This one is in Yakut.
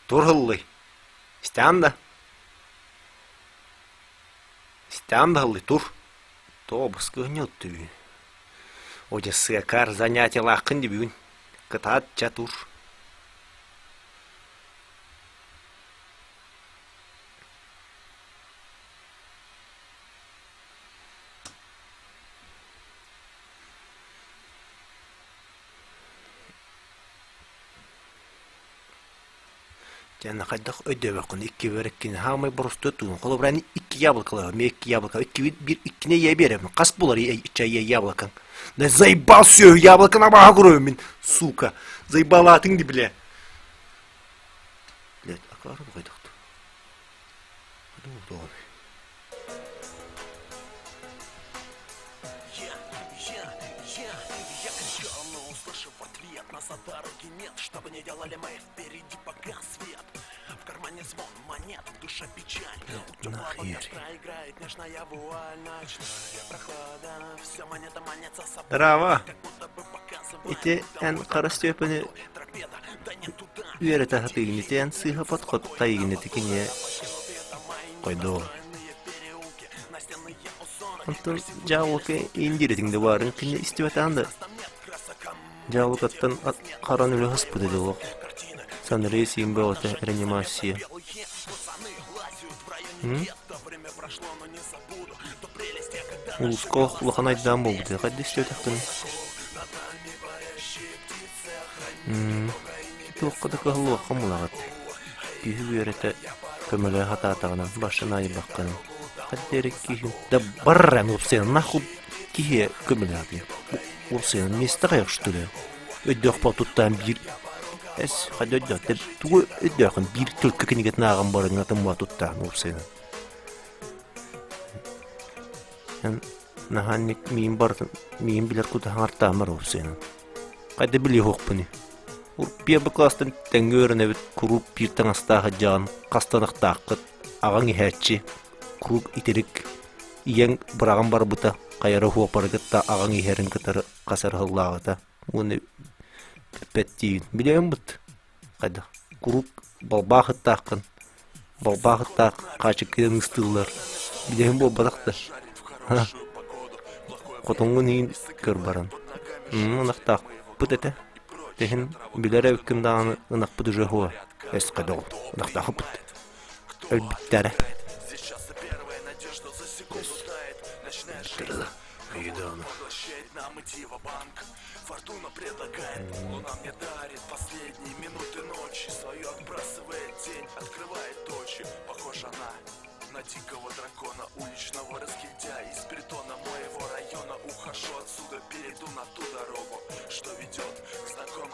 Тур һыллый, истэҕин да? Истэҕин да һыллый, тур. Тоҕо баскыһынньа оттуйун? О дьэ сыакаар занятиелааххын дии бүгүн. Кытаат чэ тур. Дьэ хайдах өйдөөбөккүн иккибэр иккини хаамай боростуой туун холобура эн икки яблокалаах эмиэ икки яблоко иккибит биир иккини ийэ биэрэбин хас булар чай яблокаҥ да заебал сүөһү яблоканы абааһы көрөбүн мин сука заебалаатыҥ ди бля блядь акаары хайдахту Здраво! Ити эн хара Степаны үөрэтэ сатыыгын ити эн сыыһа подход тайыгын ити киниэ Хойдоо. Онтон дьаабылыка индиирэтиҥ да баарын кини истибэтэҕин да дьаабылыкаттан харан үлэ хаспыта дьоллоох. Санрей сиин бөҕөтө реанимация. Улууска улахан айдаан буолбута хайда истибэтэхпиний? Туохха да кыһаллыбакка мулаҕыт. Киһи үөрэтэ көмөлөһө сатаатаҕына башын айбаккын. Ханна эрэ киһи да баран уопсайынан нахуй киһи көмөлөһө уопсайынан миэстэ хайах что ли? Өйдөөх туттаан биир эс хайда өйдөөх тугу өйдөөхүн биир төлкө кинигэтин ааҕан баран атын була туттаан уопсайынан. Эн наһаа миин барытын миин билэр кутаһаҥартаамар уопсайынан. Хайда билиэхпиний? Первый класстан тэҥҥэ үөрэнэбит, куруук биир таҥастаах сылдьаҕын, хастанахтааххыт, аҕаҥ иһээччи, куруук итирик, ийэҥ быраҕан барбыта, хайара уопары кытта аҕаҥ иһэрин кытары хас эрэ сыллааҕыта уонна бүппэт диигин. Билэбин быт, хайдах куруук балбаах ыттааххын, балбаах ыттаах хаачыккыйан ыстыыллар, билэбин буолбатах да. Хотоҥҥун иһин көр баран. Ынахтаахпыт этэ. Тэһин билэр эбиккин даҕаны ынахпыт уже уһуо. Эс хайдах ынахтаахпыт. Өлбүттэрэ. На дикого дракона, уличного разгильдяя Из притона моего района Ухожу отсюда, перейду на ту дорогу Что ведет к знакомому.